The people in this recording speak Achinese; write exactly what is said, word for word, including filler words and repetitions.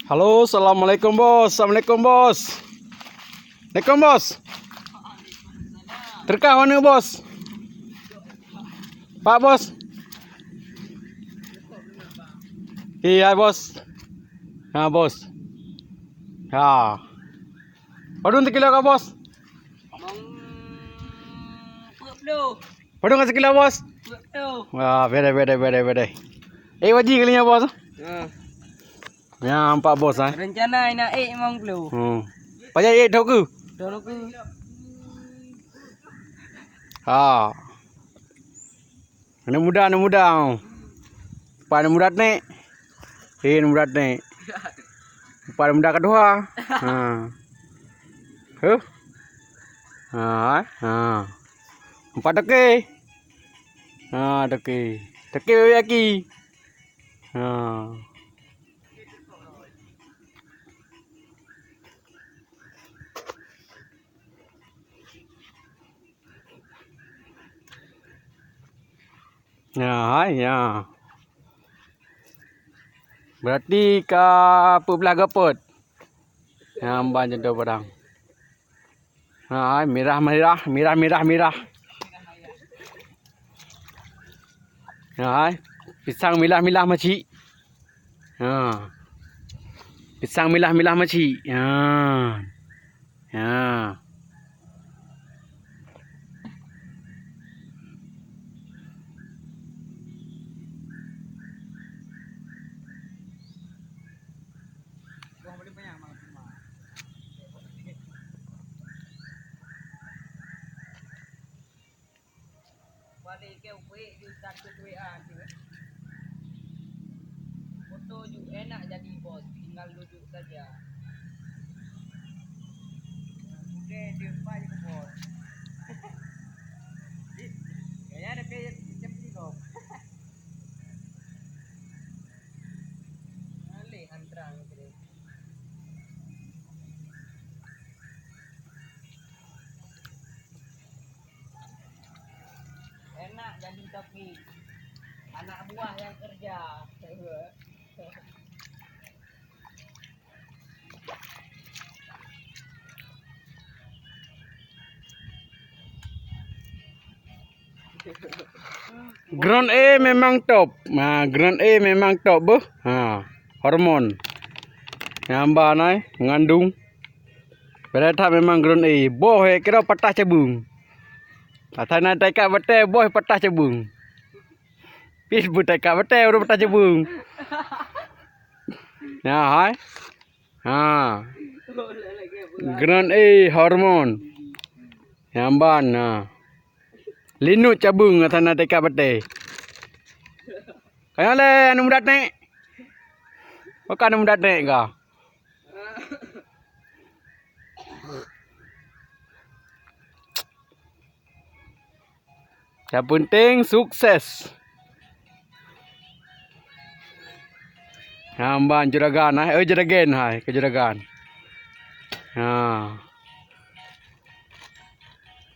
Halo, assalamualaikum, Bos. Assalamualaikum, Bos. Assalamualaikum, Bos. Teuka u aneuk, Bos. Pak, Bos. Iya, Bos. Ha, Bos. Ha. Padum sikilo ka, Bos? Mong peuet ploh. Padum ka sikilo, Bos? Peuet ploh. Wah, bedai, bedai, bedai, bedai. Eh, wajib kali nyan, Bos. Ha. Nyan nampak, Bos, eh. Rencana nak ék limong ploh. Hmm. Pajan ék thok keuh? Thok keuh. Ha. Aneuk muda, aneuk muda. Pat aneuk muda nek? Hei, aneuk muda nek. Pat aneuk muda keudua. Ha. Huh? Ha, eh? Ha. Empat toke. Ha, toke. Toke bebek aki. Ha. Ya, hai, ya. Berarti ka peuet blah gopot. Ya, ban jeuet padang. Ha, hai, mirah, mirah, mirah, mirah, mirah. Ha, hai, pisang milah-milah macik. Ha. Pisang milah-milah macik. Ha. Ha. Balik ke W A, ju status W A tu. Foto ju enak jadi bos, tinggal duduk saja. Oke, dia empat je ke bos. Gaya ada ke jam tiga. Alih antrang tu. Enak jadi toki. Anak buah yang kerja. Ground A memang top. Ha, ground A memang top beuh. Ha, hormon. Nyang ba nai mengandung. Padahai that memang ground A. Boh eh, kira patah cabung. Asai na taikat batée, boh patah cabung. Pih beutaikat batée, udah patah cabung. Ya, hai. Ha. Ground A hormon. Nyang ban, ha. Linut cabung asai na taikat batée. Kaya lé aneuk muda nek. Bukan aneuk muda nek ka. Yang penting sukses. Nyang ban juragan, eh, eh, juragan, hai, ke juragan. Ha.